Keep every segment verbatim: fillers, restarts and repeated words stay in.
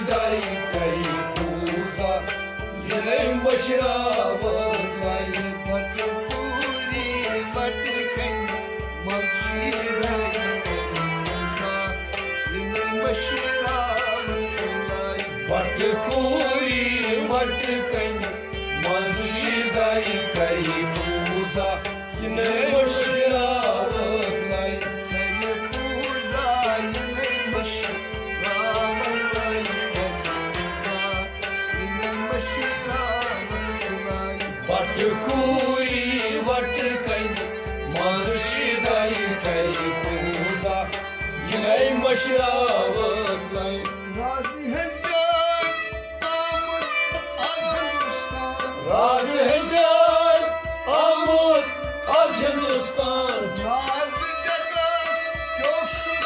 دَے کَرِ پوٗزا، یِمَے مٔشراوَن لَے۔ بَٹہٕ پوٗری بَٹہٕ کَنہِ، مَشیٖرَے کَرِ پوٗزا، یِمَے مٔشراوَن لَے۔ بَٹہٕ پوٗری بَٹہٕ کَنہِ، منٛزٕ چھِ دَے کَرِ پوٗزا، یِمَے مٔشراوَن لَے۔ کَرِ پوٗزا، یِمَے مٔشراوَن لَے۔ کَرِ پوٗزا، یِمَے مٔشراوَن لَے۔ بَٹہٕ کوٗری وَٹہٕ کَنہِ، منٛزٕ چھِ دَے کَرِ پوٗزا، یِمَے مٔشراوَن لَے۔ رازٕ ہیٚژیٛاے آمٕژ از ہندوستان۔ رازٕ ہیٚژیٛاے آمُت از ہندوستان۔ نازٕ ڈیکس کیٛو چھُس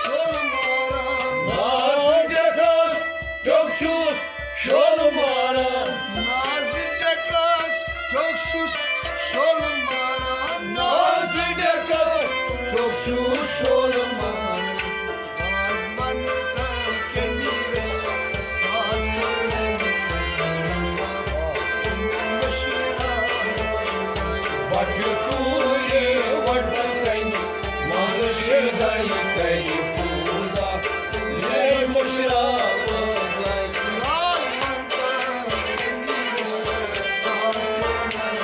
شول ماران۔ نازٕ ڈیکس کیٛو چھُس شول ماران۔ نازٕ ڈیکس کیٛو چھُس شول ماران۔ نازٕ ڈیکس کیٛو چھُس شول ماران۔ آز وَنہٕ تَل کٔمِس ساز وَنہٕ۔ بَٹہٕ کوٗرِ وَٹہٕ کَنہِ، منٛزٕ چھِ دَے کَرِ پوٗزا، یِمَے مٔشراوَن لَے۔ آز وَنہٕ تَل کٔمِس ساز وَنہٕ۔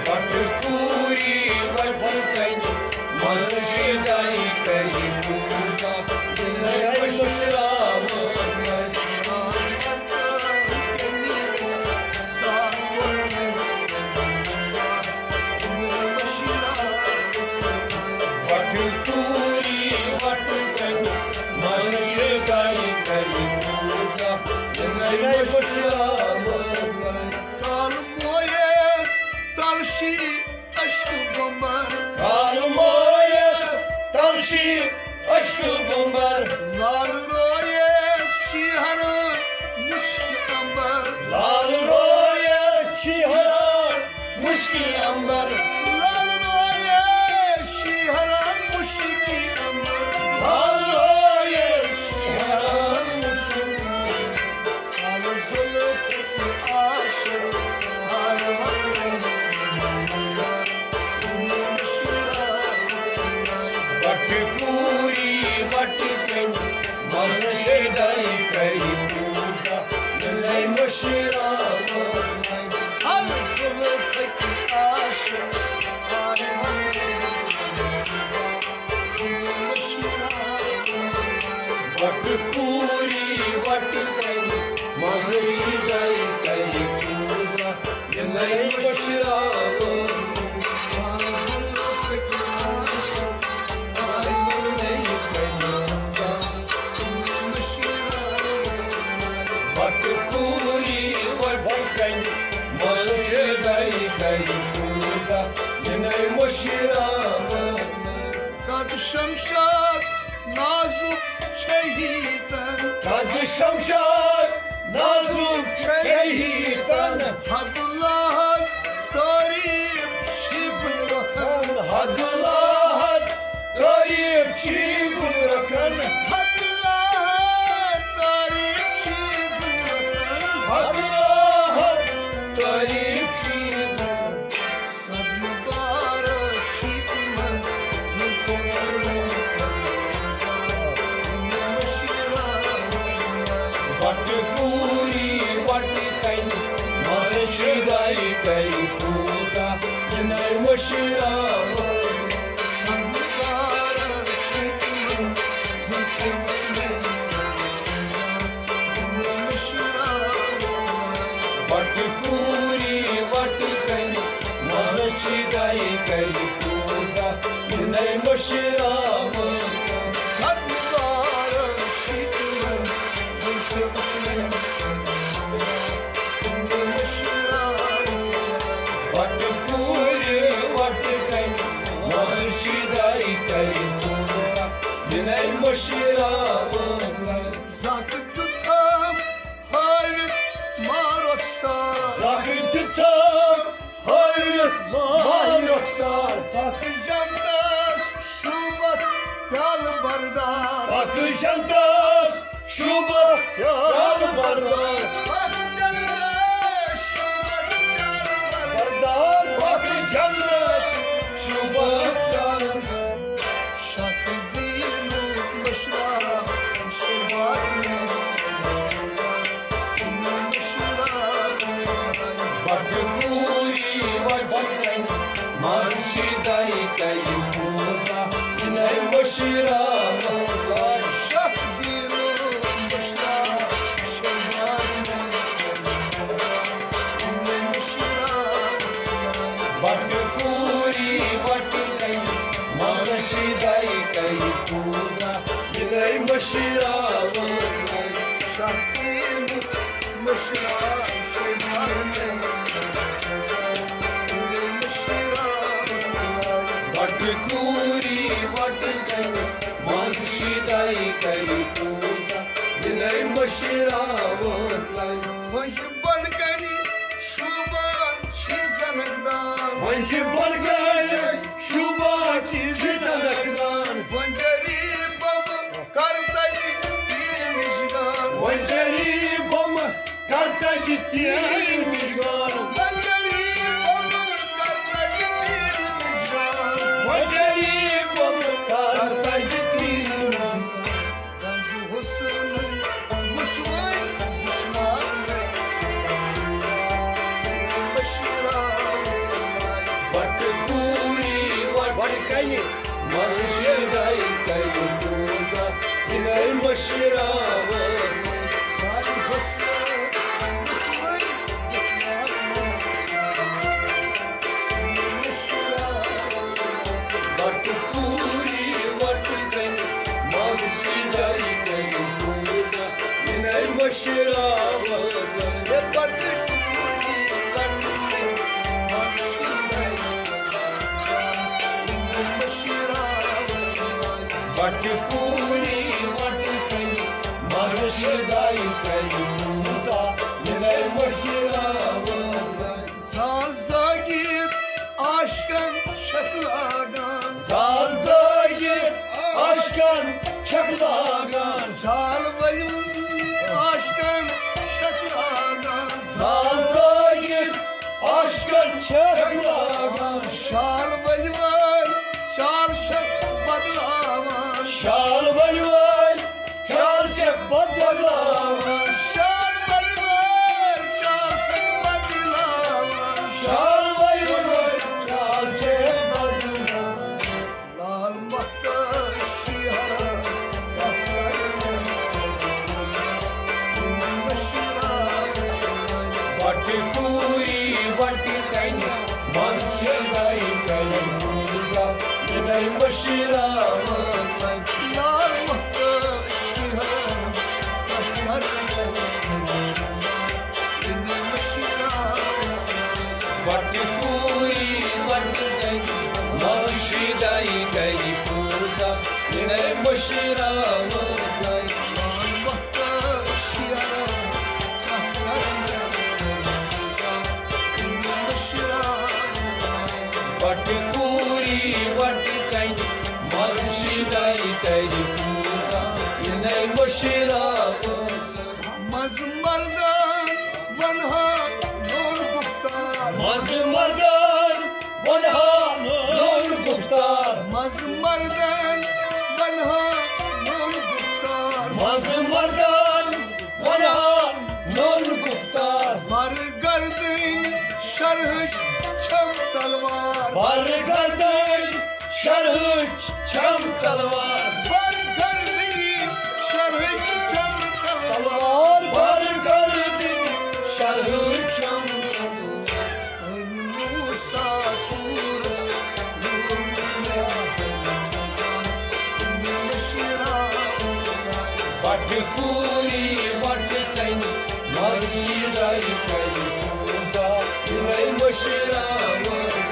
بَٹہٕ کوٗری وَٹہٕ کَنہِ، منٛزٕ چھِ دَے کَرِ پوٗزا، یِمَے مٔشراوَن لَے۔ بَٹہٕ کوٗری وَٹہٕ کَنہِ، منٛزٕ چھِ دَے کَرِ پوٗزا، یِمَے مٔشراوَن لَے۔ کالہٕ مویَس تَل شی عشقہٕ گۄمبَر۔ کالہٕ مویَس تَل شی عشقہٕ گۄمبَر۔ لالہٕ رویَس شی ہَران مُشکہِ اَمبَر۔ لالہٕ رویَس شی ہَران مُشکہِ اَمبَر۔ لالہٕ رویَس شی ہَران مُشکہِ اَمبَر۔ لالہٕ رویَس شی ہَران مُشکہِ اَمبَر۔ بَٹہٕ کوٗری وَٹہٕ کَنہِ، منٛزٕ چھِ دَے کَرِ پوٗزا، یِمَے مٔشراوَن لَے۔ بَٹہٕ کوٗری وَٹہٕ کَنہِ، منٛزٕ چھِ دَے کَرِ پوٗزا، یِمَے مٔشراوَن۔ بَٹہٕ کوٗری وَٹہٕ کَنہِ، منٛزٕ چھِ دَے کَرِ پوٗزا، یِمَے مٔشراوَن۔ قد شمشاد نازُک چھے ہیٖتن۔ قد شمشاد نازُک چھے ہیٖتن۔ حد اللہ تعریف چھِ گُل رخن۔ حد اللہ تعریف چھِ گُل رخن۔ حد اللہ تعریف چھِ گُل رخن۔ حد اللہ تعریف چھِ گُل رخن۔ صد مبارک چھِ تِمن، یِم ژےٚ وَٹہٕ کوٗری وَٹہٕ کَنہِ، منٛزٕ چھِ دَے کَرِ پوٗزا، یِمَے مٔشراوَن۔ صد مبارک چھِ تِمن، یِم ژےٚ وَٹہٕ بَٹہٕ کوٗری وَٹہٕ کَنہِ، منٛزٕ چھِ دَے کَرِ پوٗزا، یِمَے مٔشراوَن۔ صد مبارک چھِ تِمَن، یِم ژےٚ وٕچھمٕتۍ۔ بَٹہٕ کوٗرِ وَٹہٕ کَنہِ، منٛزٕ چھِ دَے کَرِ پوٗزا، یِمَے مٔشراوَن۔ زَکھ دیُتہَم ہٲوِتھ ماہ رۄخسار۔ زَکھ دیُتہَم ہٲوِتھ ماہ رۄخسار۔ تَتھ جنتَس شوٗبَتھ پیالہٕ جنتس شوبہ پیالہٕ بردار۔ بردار پاک جنت شوبہ پیالہٕ۔ بٹہٕ کوٗری وٹہٕ کنہِ، مَزٕ چھِ دَے کَرِ پوٗزا، یِنَے مٔشراوَن۔ بٹہٕ کوٗری وٹہٕ کنہِ، مَزٕ چھِ دَے کَرِ پوٗزا، یِنَے مٔشراوَن۔ بٹہٕ کوٗری وٹہٕ کنہِ، مَزٕ چھِ دَے کَرِ پوٗزا، یِنَے مٔشراوَن۔ وۄنۍ چھِ بۄنہٕ کنہِ شوٗبان چھِ زنک دان۔ وۄنۍ چھِ بۄنہٕ کنہِ شوٗبان چھِ زنک دان۔ وۄنۍ کٔرِو بۄمہٕ کر تَجہِ تیٖرِ مِشگان۔ وۄنۍ چری بۄمہٕ کر تَجہِ تیٖرِ مِشگان۔ وۄنۍ چری بۄمہٕ کر تَجہِ تیٖرِ مِشگان۔ وۄنۍ چری بۄمہٕ کر تَجہِ تیٖرِ مِشگان۔ رنٛگہٕ حُسنٕے وٕچھ وۄنۍ وٕچھناونَے۔ بٹہٕ کوٗری وٹہٕ کنہِ، مَزٕ چھِ دَے کَرِ پوٗزا، یِنَے مٔشراوَن۔ بٹہٕ کوٗری وٹہٕ کنہِ، مَزٕ چھِ دَے کَرِ پوٗزا، یِنَے مٔشراوَن۔ بٹہٕ کوٗری وٹہٕ کنہِ، مَزٕ چھِ دَے بٹہٕ کوٗری وٹہٕ کنہِ، مَزٕ چھِ دَے کَرِ پوٗزا، یِنَے مٔشراوَن۔ زال زٲگِتھ عاشقن چھکھ لاگان۔ زال زٲگِتھ عاشقن چھکھ لاگان۔ زال ؤلِو عاشقن چھکھ لاگان۔ زال زٲگِتھ عاشقن چھکھ لاگان۔ شال ؤلۍ وٲلۍ شال چھکھ بدلاوان۔ شال ؤلۍ وٲلۍ شال چھکھ بدلاوان۔ شال ؤلۍ وٲلۍ شال چھکھ بدلاوان۔ شال ؤلۍ وٲلۍ شال چھکھ بدلاوان۔ لال مۄختار شیرا بٹہٕ کوٗری وٹہٕ کنہِ، مَزٕ چھِ دَے کَرِ پوٗزا، یِنَے مٔشراوَن۔ لال مۄختار شیرا بٹہٕ کوٗری وٹہٕ کنہِ، مَزٕ چھِ دَے کَرِ پوٗزا، یِنَے مٔشراوَن۔ بٹہٕ کوٗری وٹہٕ کنہِ، مَزٕ چھِ دَے کَرِ پوٗزا، یِنَے مٔشراوَن۔ منٛزٕ مردان ونہٕ ہا میون گُفتار۔ منٛزٕ مردان ونہٕ ہا میون گُفتار۔ منٛزٕ مردان ونہٕ ہا میون گُفتار۔ منٛزٕ مردان ونہٕ ہا میون گُفتار۔ بر گردٕنۍ شرحٕچ چھم تلوار۔ بر گردٕنۍ شرحٕچ چھم تلوار۔ بر گردٕنۍ شرحٕچ چھم تلوار۔ بر گردٕنۍ شرحٕچ چھم تلوار۔ أمۍ موسیٰ طورس بٹہٕ کوٗری وٹہٕ کنہِ، مَزٕ چھِ دَے کَرِ پوٗزا، یِنَے مٔشراوَن۔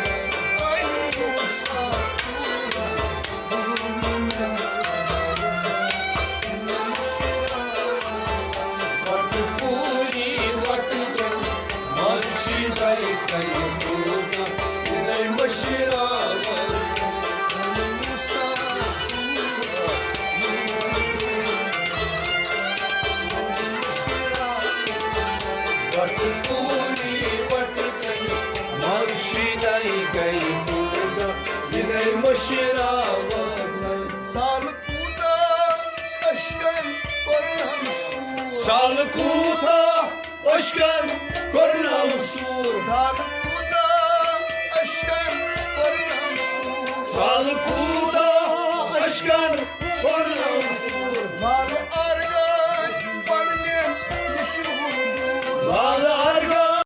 بٹہٕ کوٗری وٹہٕ کنہِ، مَزٕ چھِ دَے کَرِ پوٗزا، یِنَے مٔشراوَن۔ یِنَے مٔشراوَن۔ سالہٕ کوٗتاہ اشکن کوٚرنم سوٗر۔ سالہٕ کوٗتاہ اشکن کوٚرنم سوٗر۔ سالہٕ کوٗتاہ اشکن کوٚرنم سوٗر۔ سالہٕ کوٗتاہ اشکن کوٚرنم